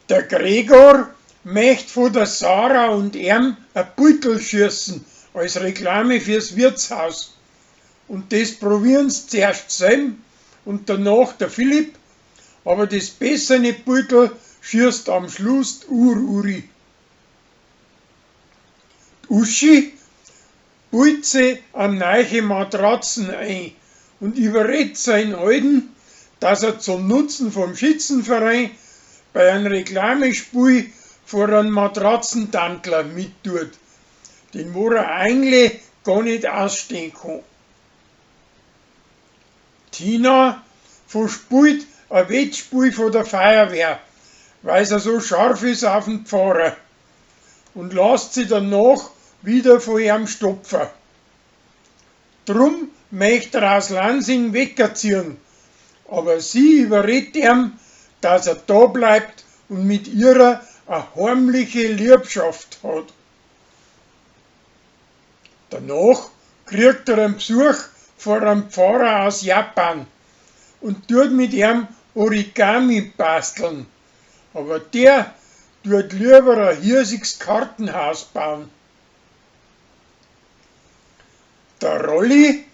Der Gregor mecht vo der Sarah und eam a Buidl schießen als Reklame fürs Wirtshaus. Und des probieren s zuerst selb und danach der Philipp, aber des besserne Buidl schießt am Schluss d'Ur-Uri. D'Uschi buidt se a neiche Matratzen ein und überredt sein Alten, dass er zum Nutzen vom Schützenverein bei an Reklamespiel vor an Matratzentantler mittuat, den wo er eigentlich gar net ausstehn kann. Tina verspielt a Wettspiel vo der Feuerwehr, weil se so scharf is auf'n Pfarrer, und lasst si danach wieder vo eam stopfa. Drum mecht er aus Lansing wegziehen, aber sie überredt eam, dass er da bleibt und mit ihrer a heimliche Liebschaft hat. Danach kriegt er an Besuch vor am Pfarrer aus Japan und tut mit eam Origami basteln, aber der tut lieber a hiesigs Kartenhaus bauen. Der Rolli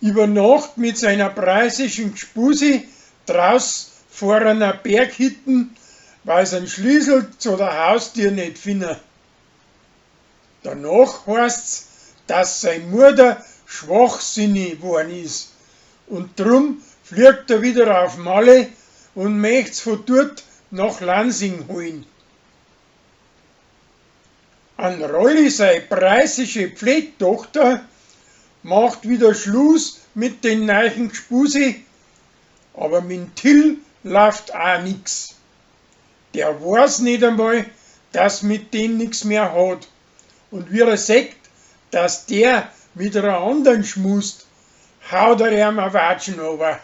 übernacht mit seiner preußischen Gspusi draus vor einer Berghütten, weil sie einen Schlüssel zu der Haustür net finden. Danach heißt's, dass sein Mutter schwachsinnig worden is und drum fliegt er wieder auf Malle und möcht's von dort nach Lansing holen. An Rolli sei preußische Pflegtochter macht wieder Schluss mit den neichen Gspusi, aber mit Till läuft auch nix. Der weiß nicht einmal, dass mit dem nix mehr hat. Und wie er sagt, dass der mit einer anderen schmust, haut er ihm a Watschen ober.